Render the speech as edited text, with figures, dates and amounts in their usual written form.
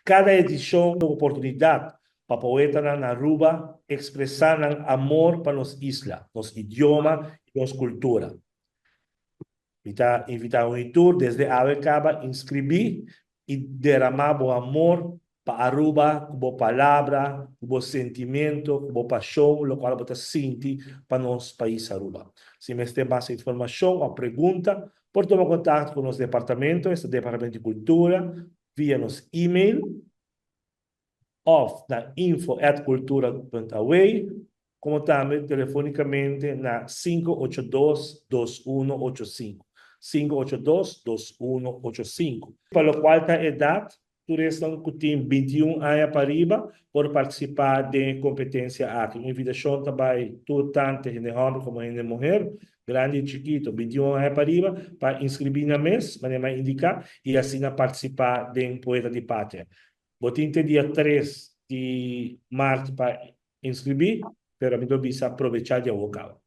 Cada edicion ta un oportunidad pa poetanan na Aruba expresa nan amor pa nos isla, nos idioma y nos cultura. Mi ta invita un y tur desde awe caba inscribi y derama bo amor pa Aruba cu bo palabra, cu bo sentimento, cu bo pasion, locual bo ta sinti pa nos pais Aruba. Si mester mas informacion of pregunta, por tuma contacto cu nos departamento, esta Departamento di Cultura, via nos email of na info@cultura.aw, como tambe telefonicamente na 582 2185. 582 2185. Pa locual ta edad, tur esnan cu tin 21 aña pa riba por participa den e competencia aki. Invitacion ta bay tur tanto hende homber como hende muher, grandi y chikito, 21 aña pa riba, pa inscribi nan mes, manera mi a indica, y asina participa den Poeta di Patria. Bo tin te dia 3 di maart pa inscribi, pero mi ta bisa aprovecha di awor caba.